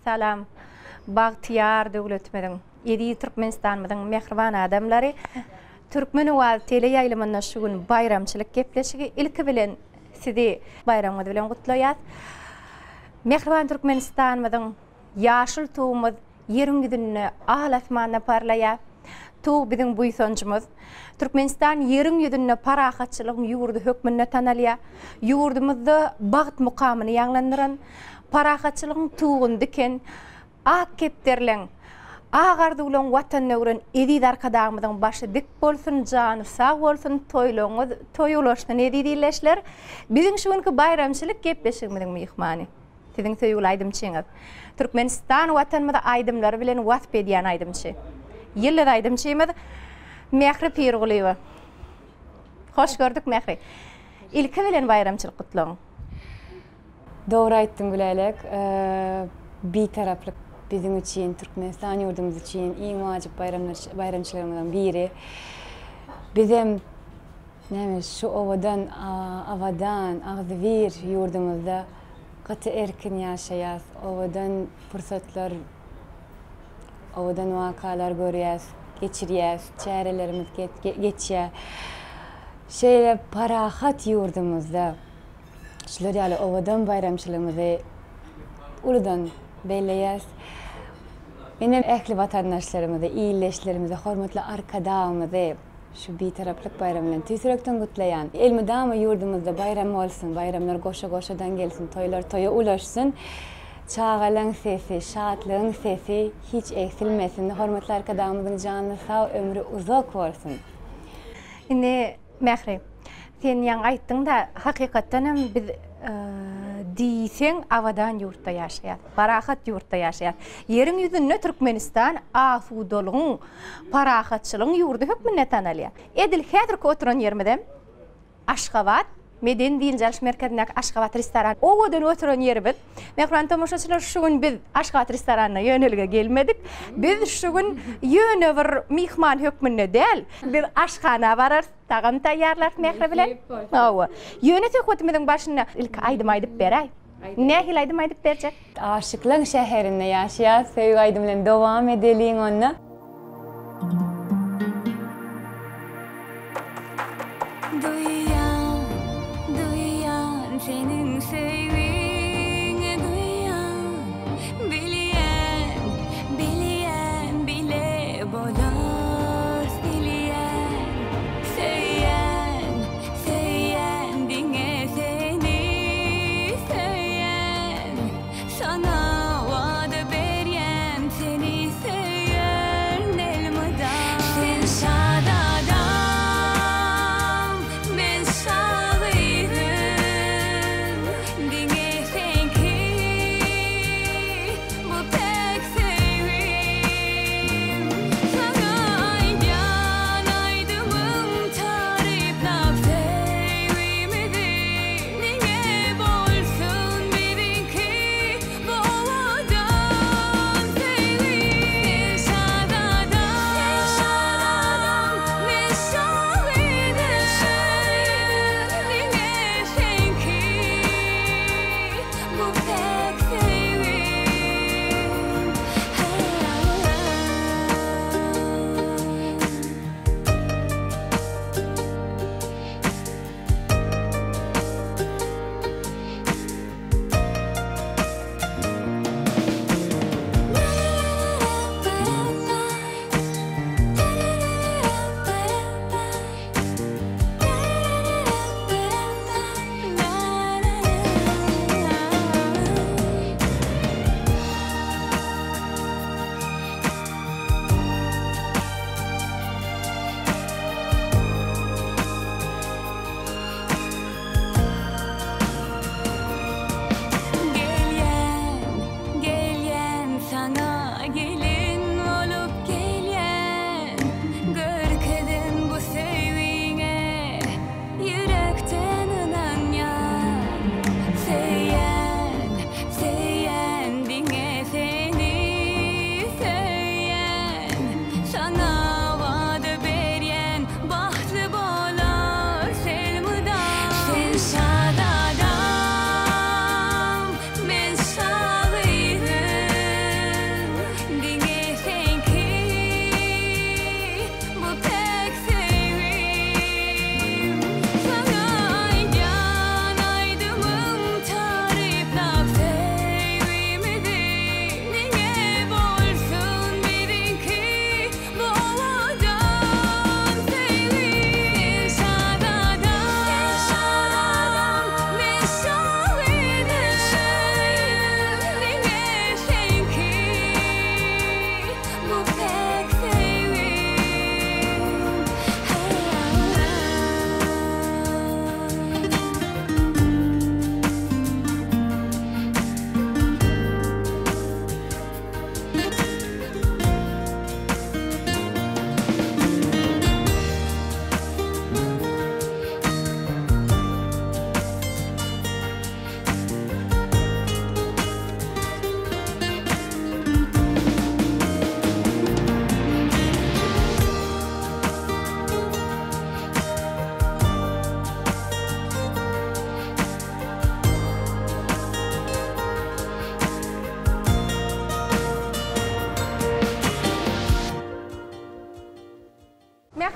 Salam bagtyýar döwletimiziň, eziz Türkmenistanymyzyň mähriban adamlary! Türkmen owazy teleýaýlymynda şu gün baýramçylyk gepleşigi. Ilki bilen sizi baýramyňyz bilen gutlaýas. Mähriban Türkmenistanymyzyň ýaşyl tugumyz Ýeriň ýüzünde al asmanda parlaýar. Tug biziň buýsanjymyz. Türkmenistan ýeriň ýüzünde parahatçylygyň ýurdy hökmünde tanalýar. Ýurdumyzda bagt mukamyny ýaňlandyran, parahatçylygyň tuguny diken, ak kepderileň, ak arzuwlaň Watanyny öwren eziz Arkadagymyzyň başy dik bolsun, jany sag bolsun, toýlaryňyz toý ulaşsyn eziz ildeşler. Biziň şu günki baýramçylyk gepleşigimiziň myhmany. Siziň söýgüli aýdymçyňyz. Türkmenistan Watanymyzy aýdymlary bilen wasp edýän aýdymçy. Ýyldyz aýdymçymyz Mähri Pirgulyýewa. Hoş gördük Mähri. Ilki bilen baýramçylyk gutlagyň. Dogry aýtdyň Gülälek. Bitaraplyk biziň üçin, Türkmenistan ýurdumyz üçin iň wajyp baýramçylygymyzyň biri. Bizem Näme, şu owadan, abadan, agzybir ýurdumyzda gaty erkin ýaşaýas, owadan pursatlar, owadan wakalar görýäs, geçirýäs, çärelerimiz geçýär. Şeýle parahat ýurdumyzda şular ýaly owadan baýramçylygymyzy uludan belleýäs. Menem ähli watandaşlarymyzy, ildeşlerimizi, hormatly Arkadagymyzy, Şu Bitaraplyk baýramy bilen tüýs ýürekden gutlaýan. Elmydama ýurdumyzda baýram bolsun, baýramlar goşa-goşadan gelsin, toýlar toýa ulaşsyn. Çagalaň sesi, şatlygyň sesi hiç egsilmesin. Hormatly Arkadagymyzyň jany sag, ömri uzak bolsun. Indi Mähri, sen ýaňy aýtdyň-da, hakykatdan hem biz diýseň abadan ýurtda ýaşaýas, parahat ýurtda ýaşaýas. Ýeriň ýüzünde Türkmenistan asudalygyň, parahatçylygyň ýurdy hökmünde tanalýar. Edil häzirki oturan ýerimizem Aşgabat medeni dynç alyş merkezindäki Aşgabat restoran. Owadan oturan ýerimiz. Mähriban tomaşaçylar, şu gün biz Aşgabat restoranyna ýönelige gelmedik. Biz şu gün ýöne bir myhman hökmünde däl, biz aşhana bararys, tagam taýýarlarys Mähri bilen. Hawa. Ýöne söhbetimiziň başynda ilki aýdym aýdyp beräý. Nähili aýdym aýdyp berjek? Aşyklaň şäherinde ýaşaýas söýgi aýdym bilen dowam edeliň onda. Duýýan, duýýan seniň söýgiňi duýýan Bilýän, bilýän bile bolarys bilýän Söýýän, Söýýän diňe seni söýýän Saňa wada berýän seni söýýän.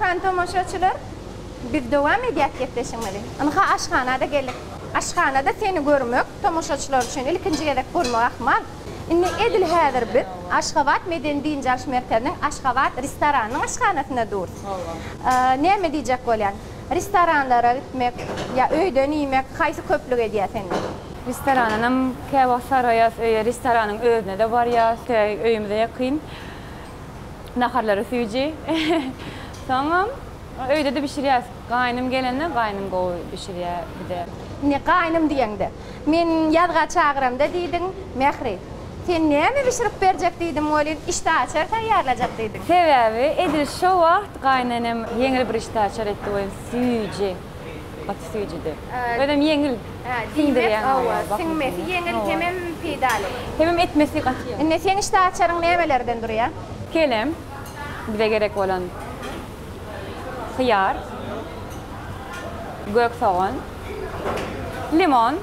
Mähriban tomaşaçylar, biz dowam edýäs gepleşigimizi. Ynha aşhana-da geldik. Aşhanada seni görmek tomaşaçylar üçin ilkinji gezek bolmagy ahmal. Indi edil häzir biz Aşgabat medeni-dynç alyş merkeziniň Aşgabat restoranynyň aşhanasynda durus. Näme diýjek bolýan? Restoranlara gitmek ýa öýden iýmek haýsy köplük edýär sende? Restorandanam käwagt saraýas, öýe restoranyň özüne-de barýas, öýümize ýakyn. Naharlary süýji. Soňam öýde-de bişirýäs. Gaýnym gelende gaýnym gowy bişirýär bize. Indi gaýnym diýeňde, men ýazga çagyramda diýdiň, Mähri, sen näme bişirip berjek diýdim welin, işdäaçar taýýarlajak diýdiň. Sebäbi edil şo wagt gaýynenem ýeňil bir işdäaçar etdi welin süýji, gaty süýjüdi. Özem ýeňil siňdirýäň. Diýmek, hawa, siňmesi ýeňil hemem peýdaly. Hemem etmesi gaty ýeňil. Indi seň işdäaçaryň nämelerden durýar? Kelem, bize gerek bolan hyýar, gök sogan, limon,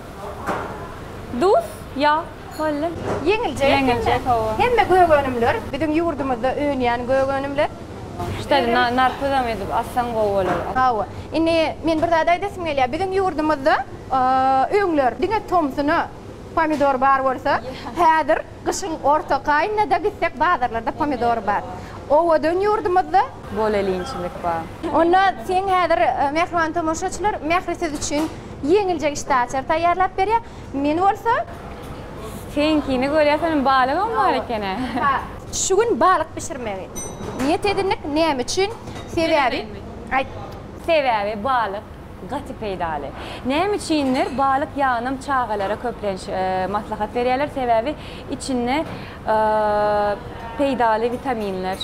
duz, ýag, boldy. Ýeňiljek Ýeňiljek, hawa. Hemme gök önümler biziň ýurdumyzda önýän gök önümler. Şeýle narpyzam edip atsaň gowy bolar. Hawa. Indi men bir zat aýdasym gelýär. Biziň ýurdumyzda öňler diňe tomsuna pomidor bar bolsa, häzir Gyşyň ortaky aýynda-da gitsek bazarlarda pomidor bar. Owadan ýurdumyzda. Bol-elinçilik bar. Onda seň häzir mähriban tomaşaçylar Mähri siz üçin ýeňiljek işdäaçar taýýarlap berýär. Men bolsa. Seňkini görýäs onuň balygam bar eken-ä. Ha, şu gün balyk bişirmegi niýet edindik. Näme üçin? Sebäbi. Aýt. Sebäbi balyk Gaty peýdaly. Näme üçindir balyk ýagynam çagalara köplenç maslahat berýärler sebäbi içinde peýdaly witaminler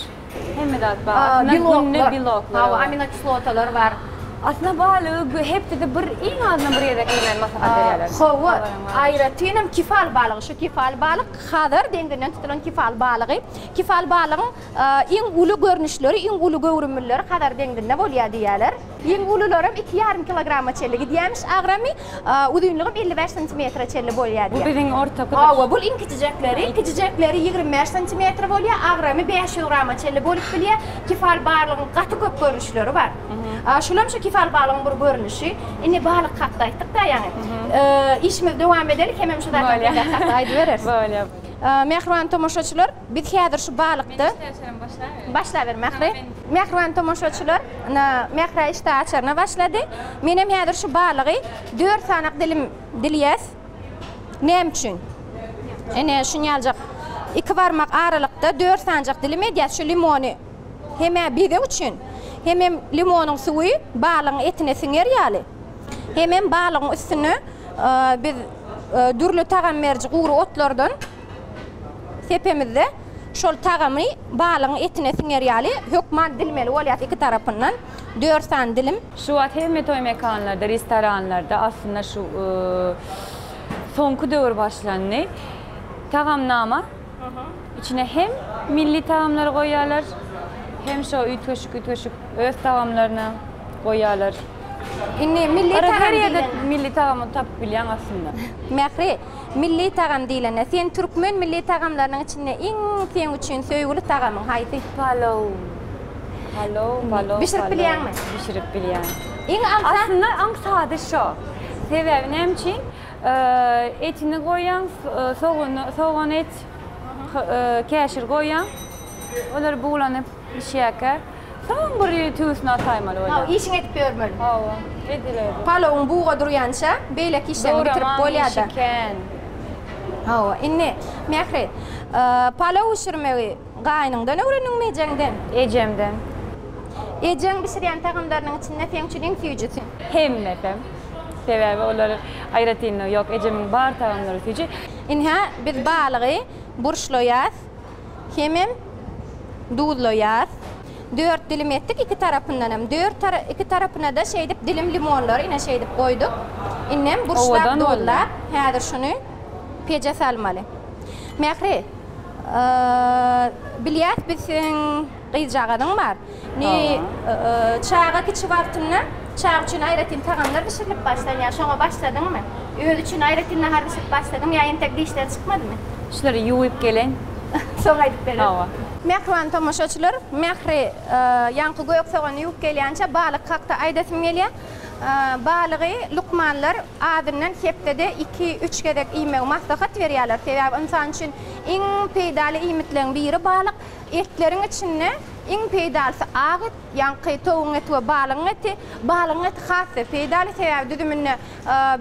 hemme zat bar. Aslynda günde beloklar Hawa aminokislotalar bar. Aslynda balygy hepdede bir iň azyndan bir gezek iýmeli maslahat berýärler. Hawa aýratynam kefal balygy şu kefal balyk Hazar deňzinden tutulan kefal balygy. Kefal balygyň iň uly görnüşleri iň uly göwrümlileri Hazar deňzinde bolýar diýýärler. Iň ulularam iki ýarym kilograma çenli gidýärmiş agramy, uzynlygam 55 santimetre çenli bolýar diýýär. Bu biziň ortakydyr. Hawa, bul iň kiçijekleri. Kiçijekleri 25 santimetre bolýar, agramy 500 grama çenli bolup bilýär. Kefal balygyň gaty köp görnüşleri bar. Şulam şu kefal balygyň bir görnüşi. Indi balyk hakda aýtdyk-da ýaňy. Işimizi dowam edelik, hemem şu zatlar hakda aýdybereris. Bolýar. Mähriban tomaşaçylar, biz häzir şu balykda. Men işdäaçaram başlaberin. Başlaber, Mähri. Mähriban tomaşaçylar, ine, Mähra işdäaçaryna başlady. Menem häzir şu balygy dört sanak dilim dilýäs. Näme üçin? Ine, şunýaljak iki barmak aralykda dört sanjak dilim edýäs şu limony hem-ä bezeg üçin, hemem limonyň suwy balygyň etine siňer ýaly, hemem balygyň üstüne biz dürli tagam beriji gury otlardan sepemizde şol tagamy balygyň etine siňer ýaly hökman dilmeli bolýar iki tarapyndan dört sany dilim. Şu wagt hemme toý mekanlarda, restoranlarda aslynda şu soňky döwür başlandy. Tagamnama içine hem milli tagamlary goýýarlar, hem şo üýtgeşik-üýtgeşik öz tagamlaryny goýýarlar. Indi milli tagam Her ýerde milli tagamy tapyp bilýäň aslynda. Mähri, milli tagam diýlende, sen türkmen milli tagamlarynyň içinde iň seň üçin söýgüli tagamyň haýsy? Palow. Palow, palow, Bişirip bilýäňmi? Bişirip bilýän. Iň aňsat? Aslynda aňsady şo. Sebäbi näme üçin? Etini goýýaň, sogany, sogan et, käşir goýýaň. Olar buglanyp bişýärkä. Soň bir tüwüsini ataýmaly bolýar. Hawa, işiňi edip ýörmeli. Hawa, edilerdi. Palawyň buga durýança, beýleki işleriňi bitirip bolýar-da. Dogramaň işi kän. Hawa, indi, Mähri, palaw bişirmegi gaýnyňdan öwrendiňmi, ejeňden? Ejemden. Ejeň bişirýän tagamlarynyň içinde seň üçin iň süýjüsi? Hemmesem. Sebäbi olar aýratynlygy ýok. Ejemiň bar tagamlary süýji. Ynha, biz balygy burçlaýas. Hemem duzlaýas. Dört dilim etdik iki tarapyndanam. Dört tara iki tarapyna-da şeýdip dilim limonlary ine şeýdip goýduk. Indem burçlap Owadan boldy. duzlap häzir şuny peje salmaly. Mähri, bilýäs biz seň gyzjagazyň bar. Ni çaga kiçi wagtynda çaga üçin aýratyn tagamlar bişirilip başlanýar. Şoňa başladyňmy? Özi üçin aýratyn nahar bişirip başladyňmy ýa entek dişleri çykmadymy? Dişleri ýuwup gelen. Soň aýdyp bereris. Hawa. Mähriban tomaşaçylar, Mähri ýaňky gök sogany ýuwup gelýänçä balyk hakda aýdasym gelýär. Balygy lukmanlar azyndan hepdede iki, üç gezek iýmegi maslahat berýärler. Sebäbi ynsan üçin iň peýdaly iýmitleň biri balyk. Etleriň içinde iň peýdalysy ak et, ýaňky towugyň eti we balygyň eti. Balygyň eti has-da peýdaly, sebäbi düzüminde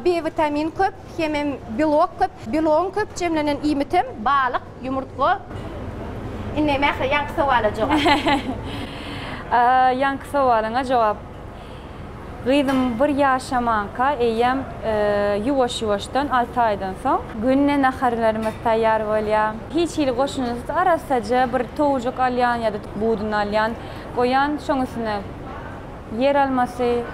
B witamin köp, hemem belok köp. Belogyň köp jemlenen iýmitem balyk, ýumurtga. Indi Mähri ýaňky sowala jogap. Ýaňky sowalyňa jogap. Gyzym bir ýaşamanka eýýäm ýuwaş-ýuwaşdan alty aýdan soň günde naharlarymyz taýýar bolýar. Hiç hili goşundysyz arassaja bir towujyk alýan ýa-da buduny alýan, goýan, şoň üstüne ýer almasy,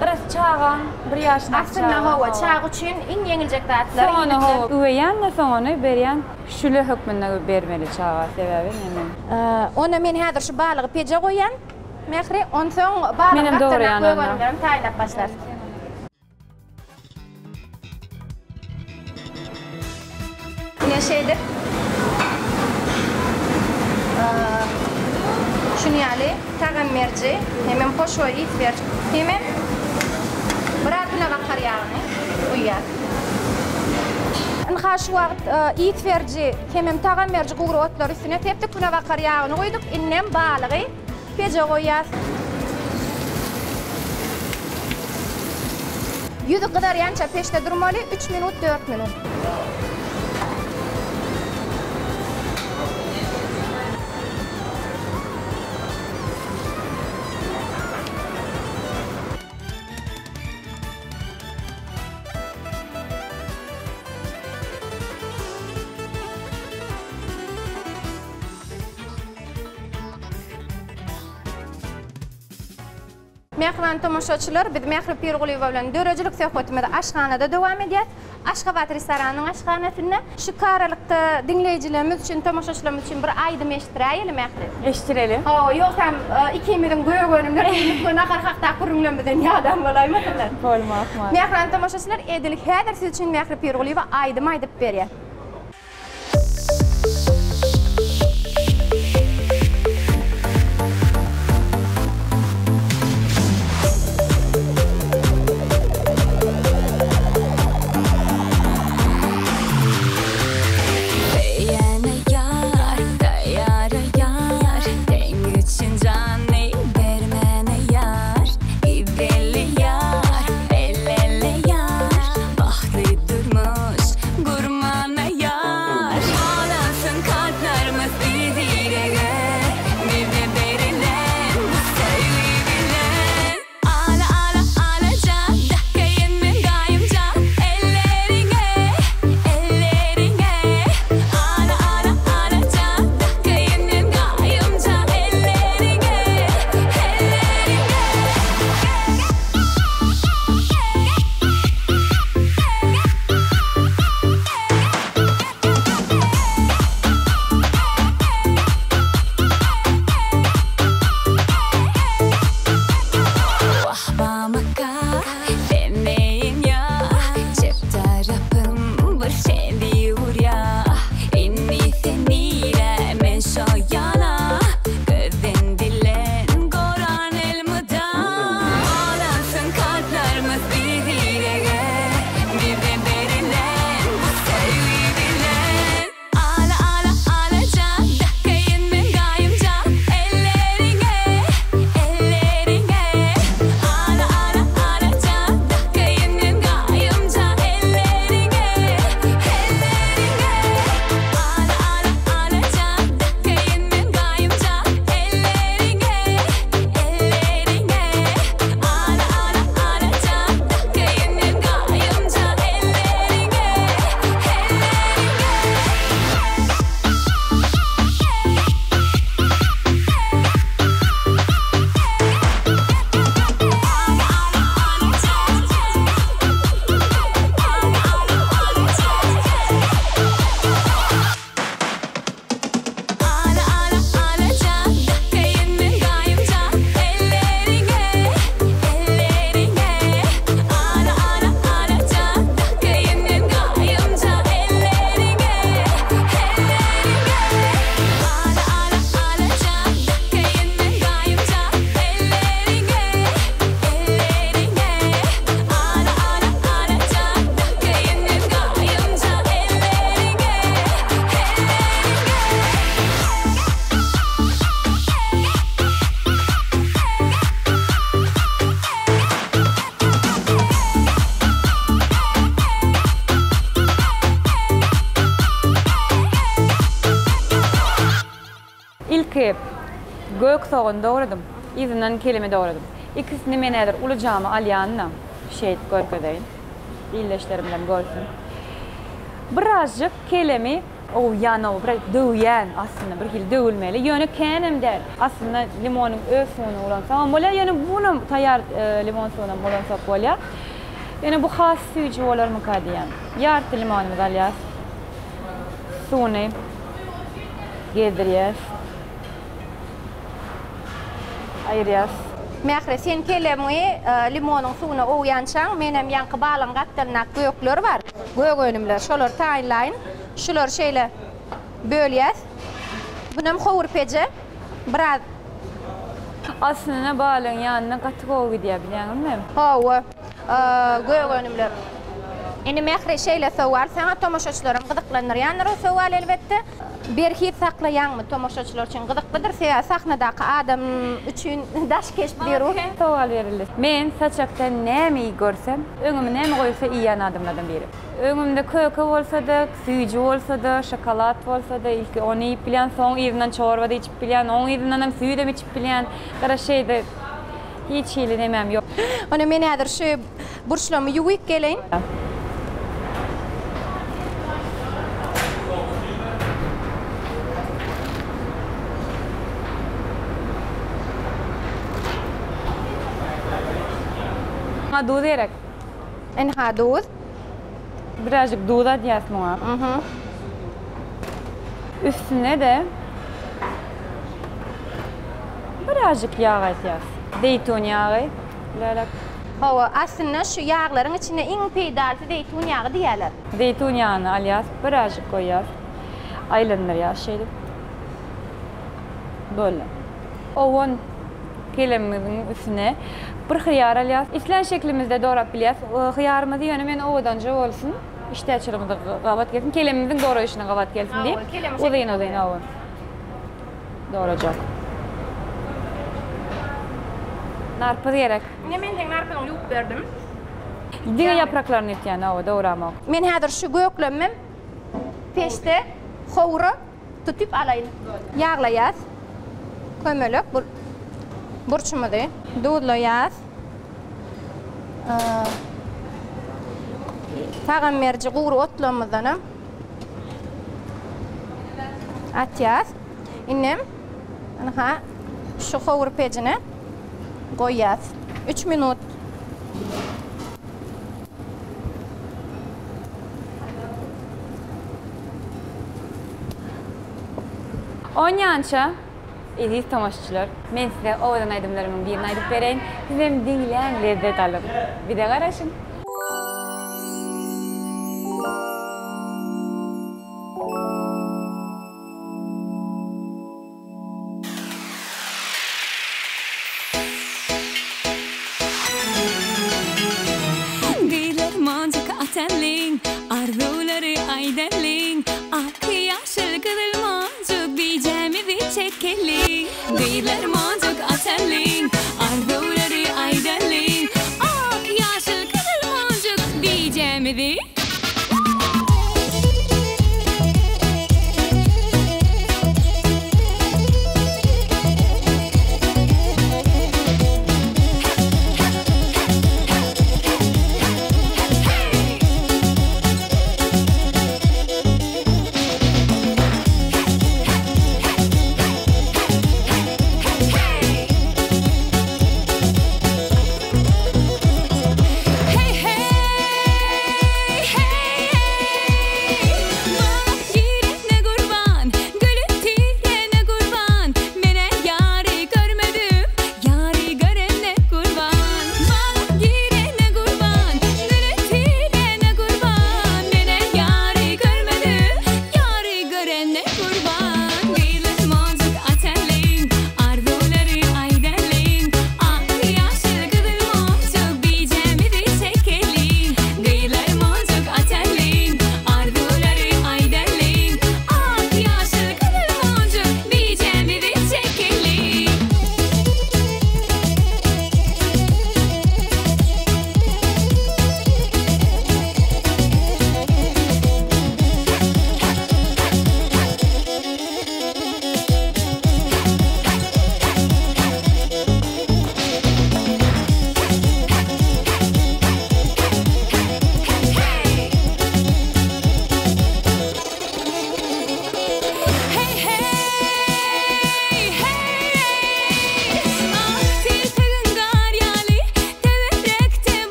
biraz çagaň bir ýaşyndaky çagaň. Aslynda hawa, çaga üçin iň ýeňiljek zatlar Soň ony hawa üweýän-de soň ony berýän şüle hökmünde bermeli çaga sebäbi neme. Onda men häzir şu balygy peje goýýan. Mähri, onsoň balygy gapdalak gök önümlerini taýynlap başlarys. Ine şeýdip, şuny ýaly tagam beriji, hemem hoşboý ys beriji, hemem biraz günebakar ýagyny guýýas. Ynha şu wagt ys beriji, hemem tagam beriji gury otlary üstüne sepdik, günebakar ýagyny guýduk, indem balygy Peje goýýas. Ýüzi gyzarýança peçde durmaly, üç minut, dört minut. Mähriban tomaşaçylar, biz Mähri Pirgulyýewa bilen döredijilik söhbetimizi aşhanada dowam edýäs. Aşgabat restoranynyň aşhanasynda. Şu aralykda diňleýjilerimiz üçin, tomaşaçylarymyz üçin bir aýdym eşitdiräýeli, Mähri. Eşitdireli. Hawa, ýogsam ikimiziň gök önümler, iýmit we nahar hakdaky gürrüňlerimizden ýadan bolaýmasynlar. Bolmaz, ahmal. Mähriban tomaşaçylar, edil häzir siz üçin Mähri Pirgulyýewa aýdym aýdyp berýär. Söýene ýar, taýýara ýar, Seň üçin jany bermäne ýar, Gideli ýar, el ele ýar, Bagtly durmuş gurmana. Ilki gök sogany dogradym. Yzyndan kelemi dogradym. Ikisini men häzir uly jama alýan-da, şeýdip görkezeýin. Ildeşlerimizem görsün. Birazjyk kelemi owýan, biraz döwýän aslynda bir hili döwülmeli. Ýöne känem däl. Aslynda limonyň öz suwuny ulansagam bolýar, ýöne bunam taýýar limon suwunam ulansak bolýar. Ýöne bu has süýji bolarmyka diýýän. Ýarty limonymyzy alýas. Suwuny gezdirýäs. Aýyrýas. Mähri, sen kelemiňi limonyň suwuna owýançaň, menem ýaňky balygyň gapdalyndaky gökler bar, gök önümler, şolary taýynlaýyn. Şulary şeýle bölýäs. Bunam howurpeje biraz. Aslynda balygyň ýanyna gaty gowy gidýär bilýäňizmi? Hawa, gök önümler. Indi Mähri şeýle sowal, saňa tomaşaçylaram gyzyklandyrýandyr o sowal elbetde. Berhiz saklaýaňmy? Tomaşaçylar üçin gyzyklydyr, sebäbi sahnadaky adam üçin daş keşp zerur. Maňa kän sowal berildi. Men saçakda näme iý görsem, öňüme näme goýulsa iýýän adamlardan biri. Öňümde köke bolsa-da, süýji bolsa-da, şokolad bolsa-da ilki ony iýip bilýän, soň yzyndan çorba-da içip bilýän, oň yzyndanam süýdem içip bilýän. Gara şeýde hiç hili nemäm ýok. Onda men häzir şu burçlarymy ýuwup geleýin. Maňa duz gerek. Ynha duz. Birazjyk duz atýas muňa. Üstüne-de birazjyk ýag atýas. Zeýtun ýagy. Lälek. Hawa, aslynda şu ýaglaryň içinde iň peýdalysy zeýtun ýagy diýýärler. Zeýtun ýagyny alýas, birazjyk goýýas. Aýlandyrýas şeýdip. Boldy. Owan kelemimiziň üstüne bir hyýar alýas. Islän şeklimizde dorap bilýäs hyýarymyzy, ýöne men owadanja bolsun, işdäçiligimize gabat gelsin, kelemimiziň doraýşyna gabat gelsin diýip, uzyn-uzyn hawa dorajak. Narpyz gerek. Ine men seň narpyzyňy ýuwup berdim. Diňe ýapraklaryny etýän, hawa, dogramok. Men häzir şu göklemim peçde howura Tutyp alaýyn. Ýaglaýas. Kömelek bu burçumyzy duzlaýas. Tagam beriji gury otlarymyzdanam atýas. Indem ynha şu howur pejine goýýas. Üç minut. Onýança, eziz tomaşaçylar, men size owadan aýdymlarymyň birini aýdyp bereýin, sizem diňläň, lezzet alyň. Bize garaşyň! Gyzlar monjuk atalyň, Arzuwlary aýdalyň, Ak, ýaşyl, gyzyl monjuk Bijämizi çekeliň. Gyzlar monjuk atalyň, Arzuwlary aýdalyň, Ak, ýaşyl, gyzyl monjuk Bijämizi.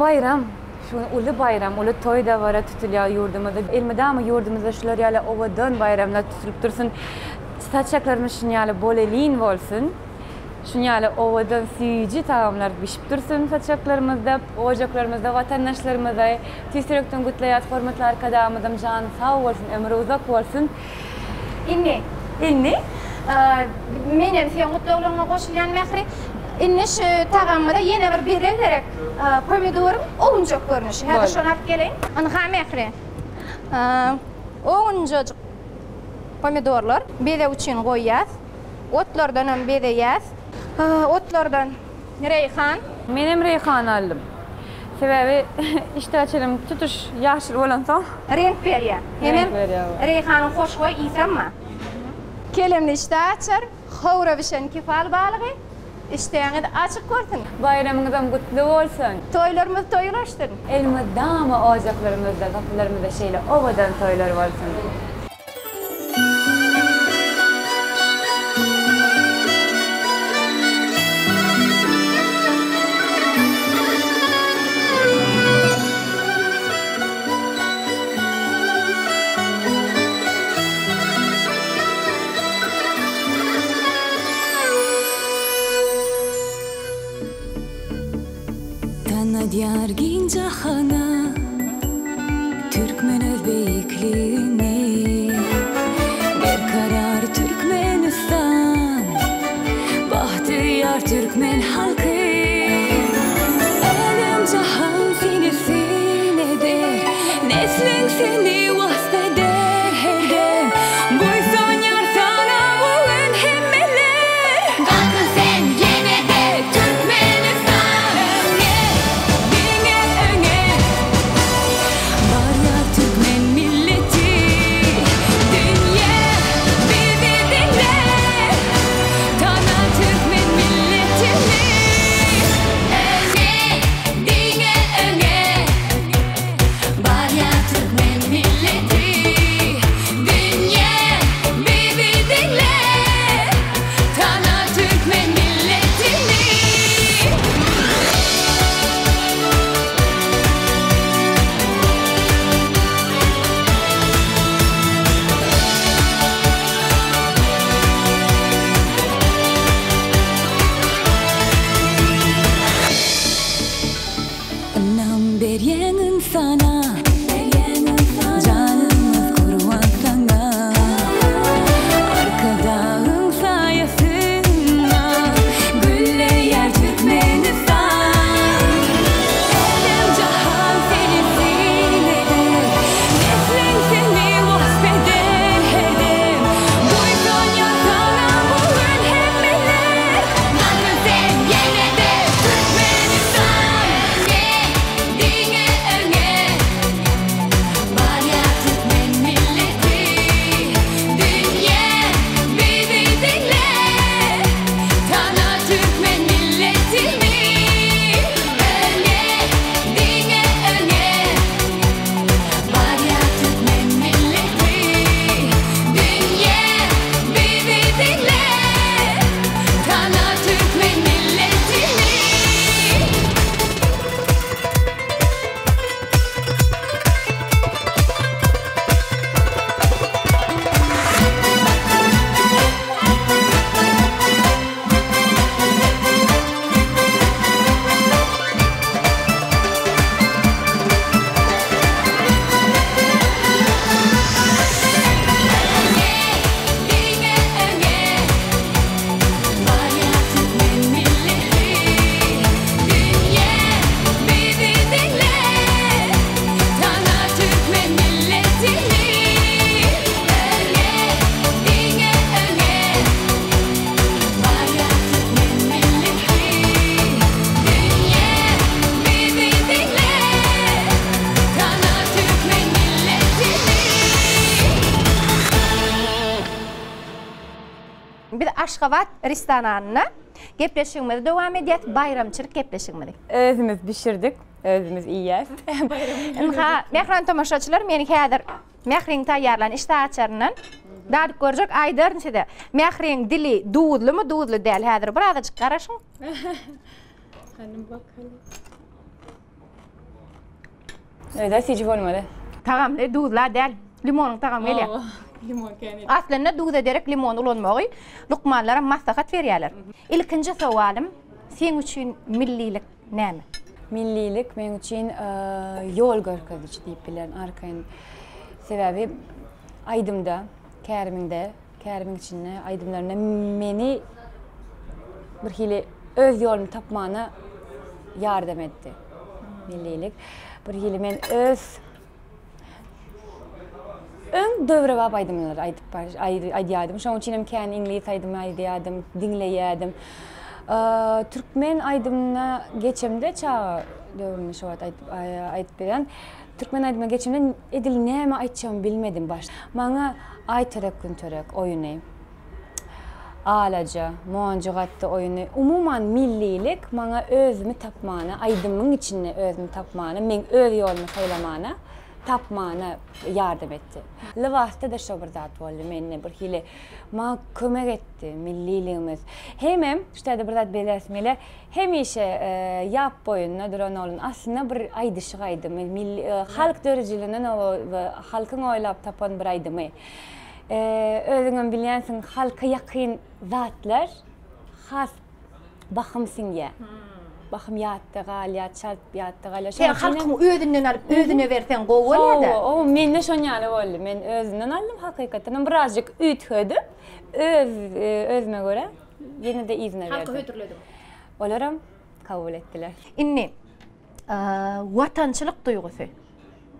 baýram. Şu gün uly baýram, uly toý dabara tutulýar ýurdumyzda. Elmydama ýurdumyzda şular ýaly owadan baýramlar tutulyp dursun. Saçaklarymyz şuny ýaly bolelin bolsun. Şuny ýaly owadan süýji tagamlar bişip dursun saçaklarymyzda, ojaklarymyzda watandaşlarymyzy tüýs ýürekden gutlaýas. Hormatly Arkadagymyzyň jany sag bolsun, ömri uzak bolsun. Indi. Indi? Menem seň gutlaglaryňa goşulýan Mähri. Indi şu tagamymyza ýene bir bezeg gerek. Pomidoryň owunjak görnüşi. Häzir şony alyp geleýin. Ynha Mähri. Owunjajyk pomidorlar bezeg üçin goýýas. Otlardanam bezeýäs. Otlardan reýhan. Menem reýhan aldym. Sebäbi işdäçilim tutuş ýaşyl bolansoň. Reňk berýär. Hemem reýhanyň hoşboý ysam bar. Kelemli işdäaçar, howra bişen kefal balygy. Işdäňiz açyk bolsun! Baýramyňyzam gutly bolsun! Toýlarymyz toý ulaşsyn! Elmydama ojaklarymyzda, gapylarymyzda şeýle owadan toýlar bolsun! Tanadýar giň jahana Türkmen öz beýikligini Berkarar Türkmenistan Bagtyýar türkmen halky Älem-jahan seni syn eder Nesliň seni wasp eder her dem Buýsanýar saňa bu gün hemmeler Galkyn sen ýene-de Türkmenistan Öňe, diňe öňe Barýar türkmen milleti Dünýä bizi diňle Tana türkmen milletini Öňe, diňe öňe Barýar türkmen milleti Dünýä bizi diňle Tana türkmen milletini. Ynam berýäň ynsana, Janymyz gurban saňa. Arkadagyň saýasynda Gülleýär Türkmenistan. Älem-jahan seni syn eder, Nesliň seni wasp eder her dem. Buýsanýar saňa bu gün hemmeler. Galkyn sen ýene-de Türkmenistan! Öňe, diňe öňe! Barýar türkmen milleti. Dünýä bizi diňle! Tana türkmen milletini! Öňe, diňe öňe! Barýar türkmen milleti. Dünýä bizi diňle! Tana türkmen milletini! Öňe, diňe öňe! Barýar türkmen milleti. Dünýä bizi diňle! Tana türkmen milletini! Öňe, diňe öňe! Barýar türkmen milleti. Dünýä bizi diňle! Tana türkmen milletini! Biz Aşgabat restoranynda gepleşigimizi dowam edýäs, baýramçylyk gepleşigimizi. Özümiz bişirdik, özümiz iýýäs. Ynha, mähriban tomaşaçylar, men häzir Mähriň taýýarlan işdäaçaryndan dadyp görjek, aýdaryn size. Mähriň dili duzlumy, duzly däl, häzir birazajyk garaşyň. Hany bakaly. Özä süýji bolmaly. Tagamly, duzla däl. Limonyň tagamy gelýär. Hawa, limon kän et. Aslynda duza derek limon ulanmagy lukmanlaram maslahat berýärler. Ilkinji sowalym, seň üçin millilik näme? Millilik meň üçin ýol görkeziji diýip bilerin arkaýyn. Sebäbi aýdymda, kärimiňde, kärimiň içinde, aýdymlarymda meni bir hili öz ýolumy tapmana ýardam etdi. Millilik. Bir hili men öz Öň döwrebap aýdymlary aýdyp aýdýardym. Şonuň üçin hem kän iňlis aýdymy aýdýardym, diňleýärdim. Türkmen aýdymyna geçemde çaga döwrümde şo wagt aýdyp aýdyp berýän. Türkmen aýdymyna geçemde edil näme aýtjagymy bilmedim baş. Maňa Aýterek Günterek oýuny, Alaja, Monjugatdy oýuny, umuman millilik maňa özümi tapmana, aýdymyň içinde özümi tapmana, meň öz ýolumy saýlamana, tapmana ýardam etdi. Lybasda-da şo bir zat boldy mende bir hili maňa kömek etdi milliligimiz. Hemem şu taýda bir zat belläsim gelýär, hemişe ýap boýunda duran oglan aslynda bir aýdyşyk aýdymy, milli halk döredijiliginden halkyň oýlap tapan bir aýdymy. Özüňem bilýänsiň halka ýakyn zatlar has bahym siňýär. Bahym ýatda galýar, çalt ýatda galýar. Sen halkyň özünden alyp, özüne berseň gowy bolýar-da. Hawa, o mende şon ýaly boldy. Men özünden aldym hakykatdanam birazjyk üýtgedip, öz özüme görä ýene-de yzyna berdim. Halka hödürlediň. Olaram kabul etdiler. Indi watançylyk duýgusy.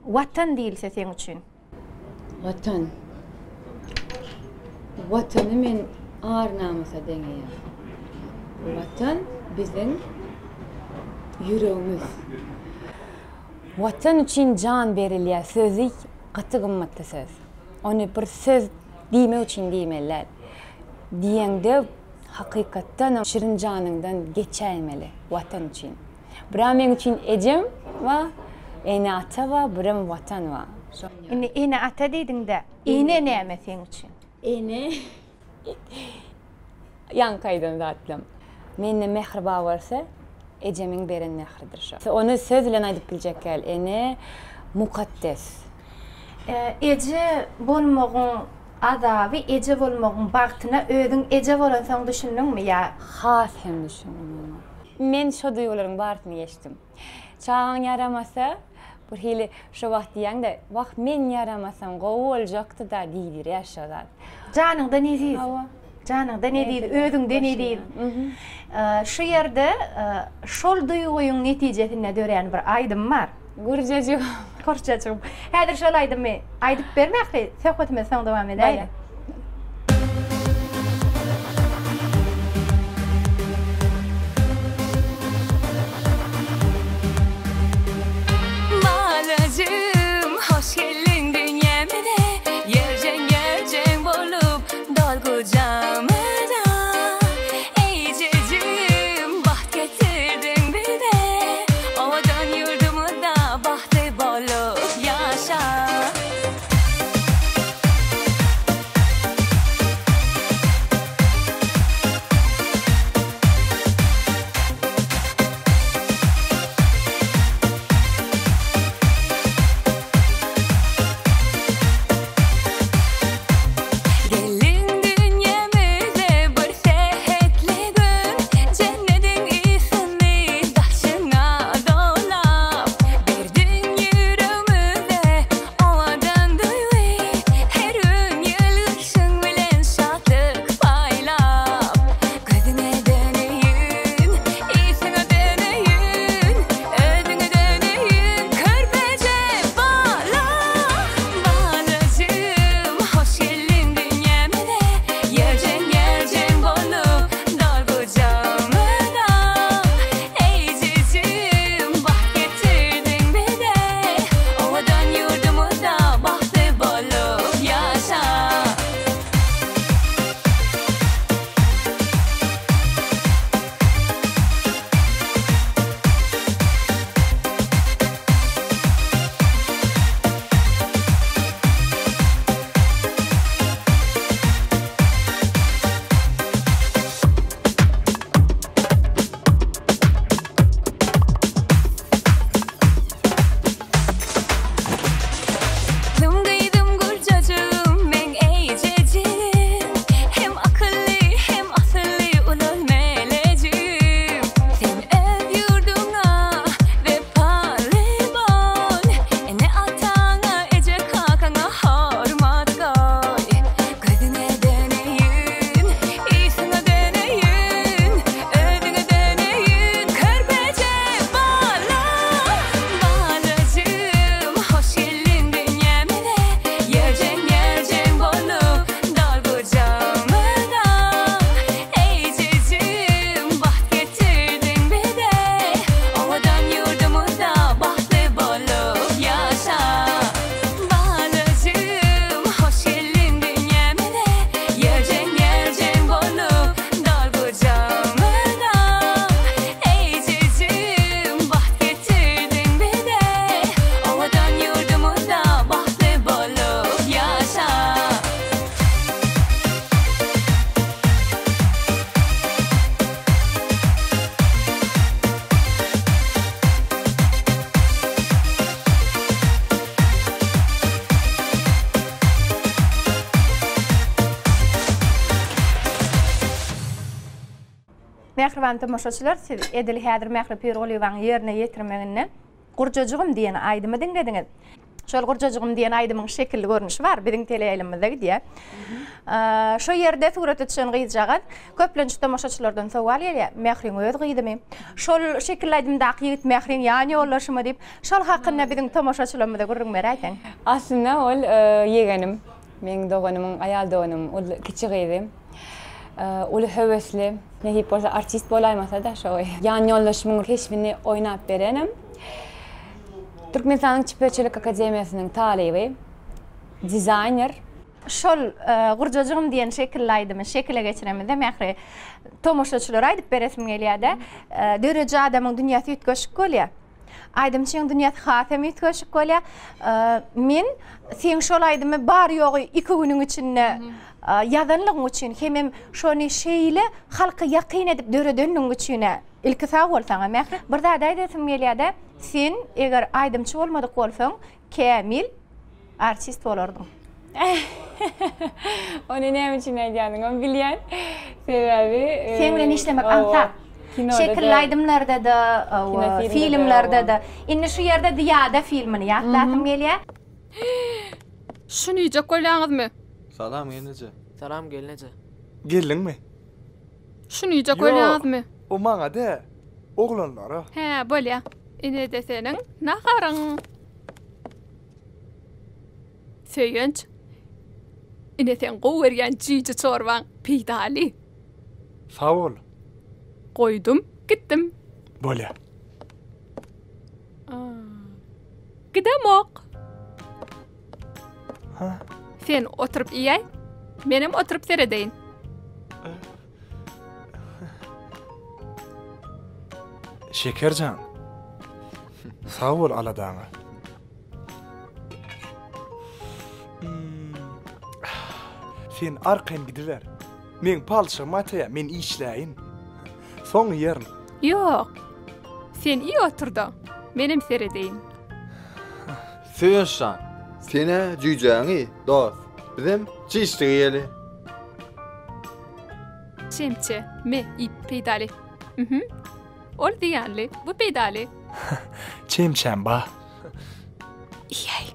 Watan diýilse seň üçin. Watan. Watany men ar-namysa deňeýän. Watan biziň ýüregimiz. Watan üçin jan berilýär sözi gaty gymmatly söz. Ony bir söz diýmek üçin diýmeli däl. Diýeňde hakykatdanam şirin janyňdan geçäýmeli Watan üçin. Bira meň üçin ejem bar, ene-ata bar, birem Watan bar. Indi ene-ata diýdiňdä, ene näme seň üçin? Ene ýaňky aýdan zatlam. Mende mähir bar bolsa, ejemiň beren mähridir şo. Ony söz bilen aýdyp biljek däl. Ene mukaddes. Eje bolmagyň azaby eje bolmagyň bagtyna özüň eje bolansoň düşündiňmi ýa? Has hem düşündim oňa. Men şo duýgularyň barysyny geçdim. Çagaň ýaramasa, bir hili şo wagt diýýäň-de, wah, men ýaramasam gowy boljakdy-da diýdirýär şo zat. Janyňdan eziz. Hawa. Janyňdan eziz, özüňden eziz. Şu ýerde şol duýgyň netijesinde dörän bir aýdym bar. Gurjajygym. Gurjajygym. Häzir şol aýdymy aýdyp ber Mähri, söhbetimizi soň dowam edäýeli. Balajygym, hoş geldiň dünýämize, Ýerjeň-ýerjeň bolup dol gujagymyza. Eýjejigim, bagt getirdiň bize, Owadan ýurdumyzda bagtly bolup ýaşa. Mähriban tomaşaçylar, siz edil häzir Mähri Pirgulyýewanyň ýerine ýetirmeginde Gurjajygym diýen aýdymy diňlediňiz. Şol Gurjajygym diýen aýdymyň şekilli görnüşi bar, biziň teleýaýlymymyzda gidýär. Şo ýerde surata düşen gyzjagaz köplenç tomaşaçylardan sowal gelýär, Mähriň öz gyzymy? Şol şekilli aýdymdaky ýigit Mähriň ýan ýoldaşymy diýip, şol hakynda biziň tomaşaçylarymyza gürrüň beräýseň. Aslynda ol ýegenim. Meň doganymyň, aýal doganymyň uly kiçi gyzy. Uly höwesli. Nesip bolsa artist bolaýmasa-da şo ýan ýoldaşymyň keşbini oýnap berenim. Türkmenistanyň Çeperçilik akademiýasynyň talyby, dizaýner. Şol Gurjajygym diýen şekilli aýdymy şekile geçiremizde Mähri tomaşaçylara aýdyp beresim gelýär-de, döredici adamyň dünýäsi üýtgeşik bolýar. Aýdymçyň dünýäsi has hem üýtgeşik bolýar. Men seň şol aýdymy bary-ýogy iki günüň içinde ýazanlygyň üçin hemem şony şeýle halka ýakyn edip döredenligiň üçin ilki sag bol saňa Mähri. Bir zat aýdasym gelýär-de, sen eger aýdymçy bolmadyk bolsaň, kämil artist bolardyň. Ony näme üçin aýdýanyňam bilýän. Sebäbi Seň bilen işlemek aňsat. Şekilli aýdymlarda-da, filmlerde-de. Indi şu ýerde Zyýada filmini ýatlasym gelýär. Şuny iýjek bolýaňyzmy? Salam gelneje. Salam gelneje. Geldiňmi? Şuny iýjek bolýaňyzmy? Ýok, o maňa däl, oglanlara. Hä, bolýa. Ine-de seniň naharyň. Söýünç. Ine seň gowy görýän jüýje çorbaň, peýdaly. Sag bol. Goýdum, gitdim. Bolýa. Gidemok. Ha? Sen oturyp iýäý, menem oturyp seredeýin. Şeker jan. Sag bol aladaňa. Sen arkaýyn gidiber. Meň palçygym ataýa, men işläýin. Soň iýerin. Ýok. Sen iý otur-da, menem seredeýin. Söýünç jan, sen-ä jüýjäňi, dost. Bizem çişlik iýeli. Çemçe, me, iýip peýdaly. Mhm. Ol zyýanly, bu peýdaly. Çemçäm ba. Iýäý.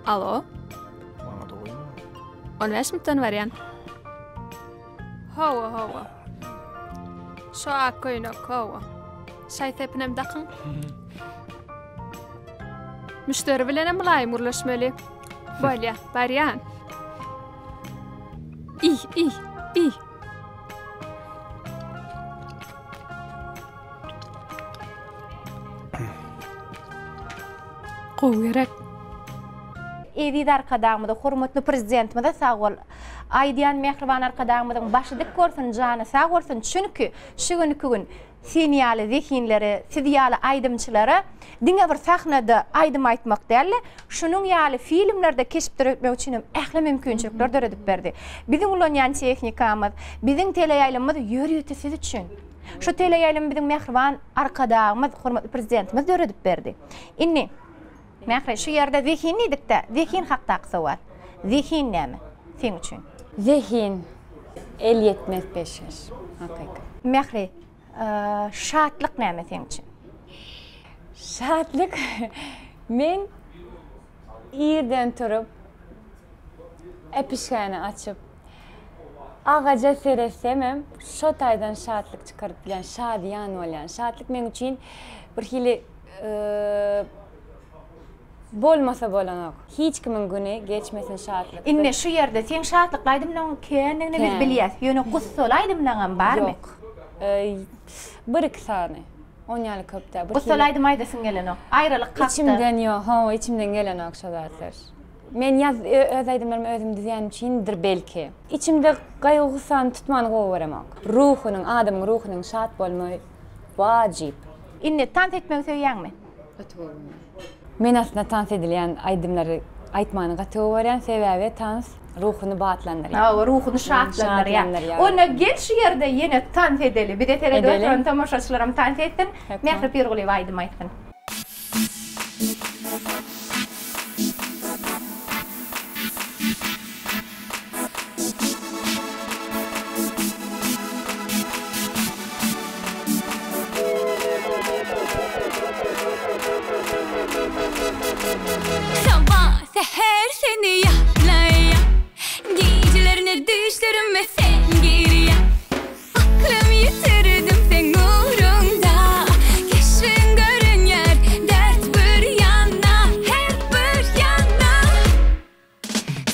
Alo. Maňa da goýma. 15 minutdan barýan. Hawa, hawa. Şo ak köýnek, hawa. Şaý sepinem dakyň. Müşderi bilenem mylaýym gürleşmeli. Bolýa, barýan. Iý, iý, iý. Gowy gerek. Eziz Arkadagymyza, hormatly Prezidentimize sag bol aýdýan mähriban Arkadagymyzyň başy dik bolsun, jany sag bolsun, çünki şu günki gün sen ýaly zehinlere, siz ýaly aýdymçylara diňe bir sahnada aýdym aýtmak däl-de, şunuň ýaly filmlerde keşp döretmek üçin hem ähli mümkinçilikleri döredip berdi. Biziň ulanýan tehnikamyz, biziň teleýaýlymymyz ýörite siz üçin. Şu teleýaýlymy biziň mähriban Arkadagymyz, hormatly Prezidentimiz döredip berdi. Indi, Mähri, şu ýerde zehin diýdik-dä, zehin hakdaky sowal. Zehin näme seň üçin? Zehin, elýetmez peşgeş, hakykat. Mähri, şatlyk näme seň üçin? Şatlyk, men irden turup, äpişgäni açyp, agaja seretsemem, şo taýdan şatlyk çykaryp bilýän, şadyýan bolýan. Şatlyk meň üçin bir hili Bolmasa bolanok. Hiç kimiň güni geçmesin şatlyksyz. Indi şu ýerde seň şatlykly aýdymlaryň kändigini biz bilýäs. Ýöne gussaly aýdymlaňam barmy? Ýok. Bir-iki sany. On ýaly köp däl. Gussaly aýdym aýdasyň gelenok. Aýralyk hakda. Içimden ýok. Hawa, içimden gelenok şo zatlar. Men ýaz öz aýdymlarymy özüm düzýänim üçindir belki. Içimde gaýgy-gussany tutmany gowy göremok. Ruhunyň, adamyň ruhunyň şat bolmagy wajyp. Indi tans etmegi söýýäňmi? Gaty gowy görýän. Men aslynda tans edilýän aýdymlary aýtmany gaty gowy görýän, sebäbi tans. Ruhuny batlandyrýar. Hawa, ruhuny şatlandyrýar. Onda gel şu ýerde ýene tans edeli. Bize seredip oturan tomaşaçylaram tans etsin. Mähri Pirgulyýewa aýdym aýtsyn. Sabah säher seni ýatlaýan Gijelerine düýşlerime sen girýäň Aklym ýitirdim seň ugrunda Keşbiň görünýär dert bir ýana Her bir ýana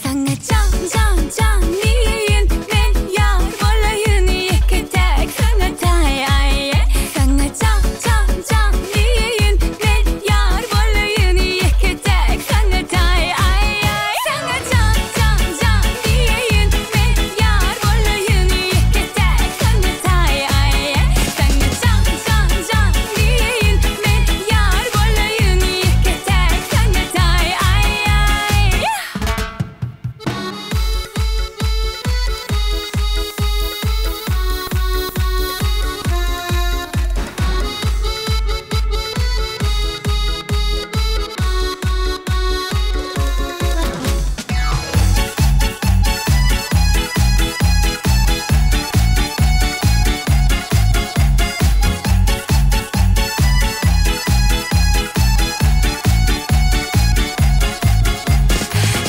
Saňa jan jan jan diýeýin Men ýar bolaýyn ýeke täk saňa taý aý Saňa jan jan jan diýeýin Men ýar bolaýyn ýeke täk saňa taý aý Saňa jan jan jan diýeýin Men ýar bolaýyn ýeke täk saňa taý aý Saňa jan jan jan diýeýin Men ýar bolaýyn ýeke täk saňa taý aý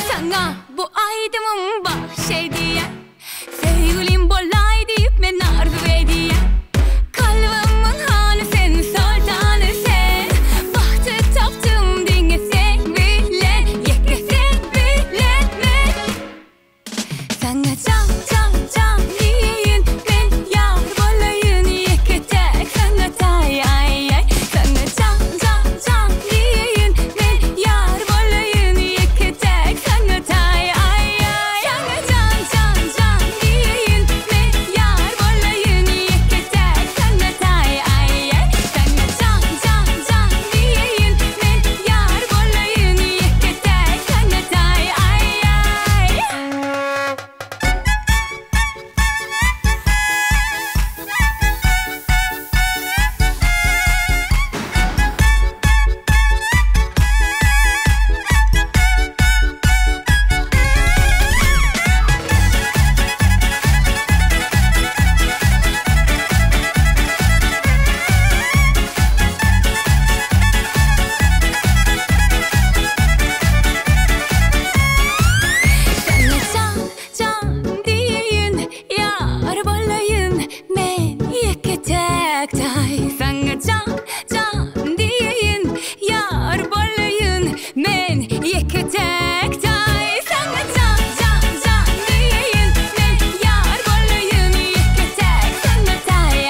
Saňa bu aýdymym bagş edýän Söýgülim bolaý diýip men arzuw edýän Kalbymyň hany sen, soltany sen Bagty tapdym diňe seň bilen Ýeke sen bilen men Saňa jan, jan, jan diýeýin Men ýar bolaýyn ýeke täk saňa taý aý aý Saňa jan, jan, jan diýeýin Men ýar bolaýyn ýeke täk saňa taý aý aý Saňa jan, jan, jan diýeýin Men ýar bolaýyn ýeke täk saňa taý aý aý Saňa jan, jan, jan diýeýin Men ýar bolaýyn ýeke täk saňa taý aý aý. Saňa jan, jan diýeýin, ýar bolaýyn men ýeke täk taý. Saňa jan, jan diýeýin, ýar bolaýyn men ýeke täk taý. Saňa jan, jan, jan diýeýin, men ýar bolaýyn ýeke täk saňa taý.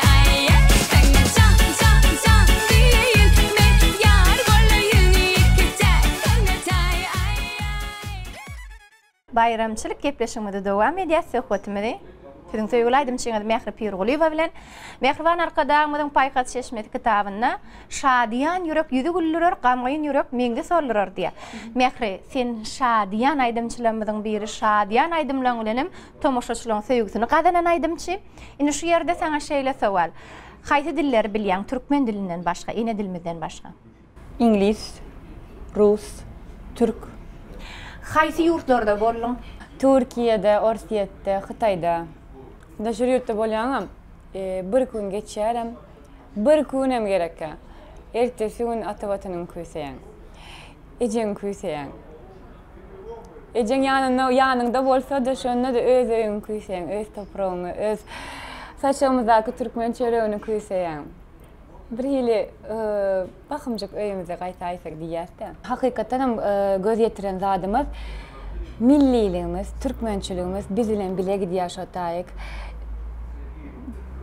Saňa jan, jan, jan diýeýin, men ýar bolaýyn ýeke täk saňa taý. Baýramçylyk gepleşigimizi dowam edýäs söhbetimizi siziň söýgüli aýdymçyňyz Mähri Pirgulyýewa bilen. Mähriban Arkadagymyzyň Paýhas çeşmesi kitabynda Şadyýan ýürek ýüzi güldürer, gamgyn ýürek meňzi soldurar diýýär. Mähri, sen şadyýan aýdymçylarymyzyň biri, şadyýan aýdymlaryň bilenem tomaşaçylaryň söýgüsini gazanan aýdymçy. Indi şu ýerde saňa şeýle sowal. Haýsy dilleri bilýäň türkmen dilinden başga, ene dilimizden başga? Iňlis, rus, türk. Haýsy ýurtlarda bolduň? Türkiýede, Orsýetde, Hytaýda. Daşary ýurtda bolýaňam, bir gün geçýärem, bir günem gerekkä. Ertesi gün ata watanyňy küýseýäň. Ejeňi küýseýäň. Ejeň ýanynda, ýanyňda bolsa-da, şonda-da öz öýüňi küýseýäň, öz topragyňy, öz saçagymyzdaky türkmen çöregini küýseýäň. Birhili bahymjyk öýümize gaýtaýsak diýýäs-dä. Hakykatdan hem göz ýetiren zadymyz milliligimiz, türkmençiligimiz biz bilen bile gidýär şo taýyk.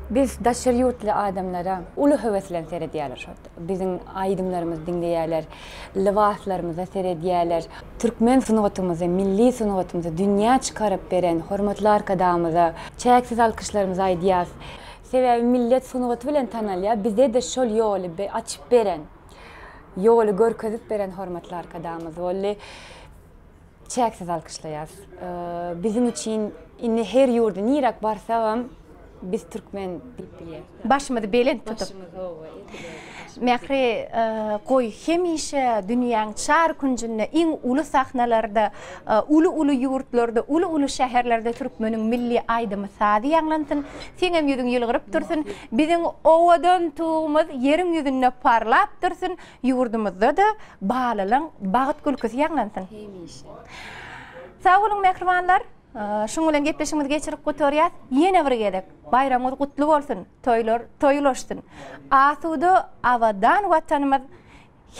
Biz daşary ýurtly adamlara uly höwes bilen seredýärler şo. Biziň aýdymlarymyzy diňleýärler, lybaslarymyza seredýärler. Türkmen sungatymyzy, milli sungatymyzy dünýä çykaryp beren hormatly Arkadagymyza çäksiz alkyşlarymyzy aýdýas. Sebäbi millet sungaty bilen tanalýar, bize-de şol ýoly açyp beren, ýoly görkezip beren hormatly Arkadagymyz boldy. Çäksiz alkyşlaýas. Biziň üçin indi her ýurda niräk barsagam biz türkmen diýip bilýäs. Başymyzy belent tutup. Mähri goý hemişe dünýäň çar künjünde iň uly sahnalarda, uly-uly ýurtlarda, uly-uly şäherlerde türkmeniň milli aýdymy-sazy ýaňlansyn. Seňem ýüzüň ýylgyryp dursun. Biziň owadan tugumyz ýeriň ýüzünde parlap dursun. Ýurdumyzda-da balalaň bagt gülküsi ýaňlansyn. Hemişe. Sag boluň mähribanlar. Şuň bilen gepleşigimizi geçirip gutarýas. Ýene bir gezek baýramyňyz gutly bolsun, toýlar toý ulaşsyn. Asuda, abadan Watanymyz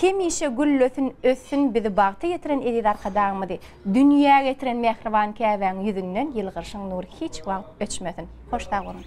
hemişe güllesin, össün, bizi bagta ýetiren eziz Arkadagymyzy dünýä getiren mähriban käbäň ýüzünden ýylgyrşyň nury hiç wagt öçmesin. Hoş sag boluň.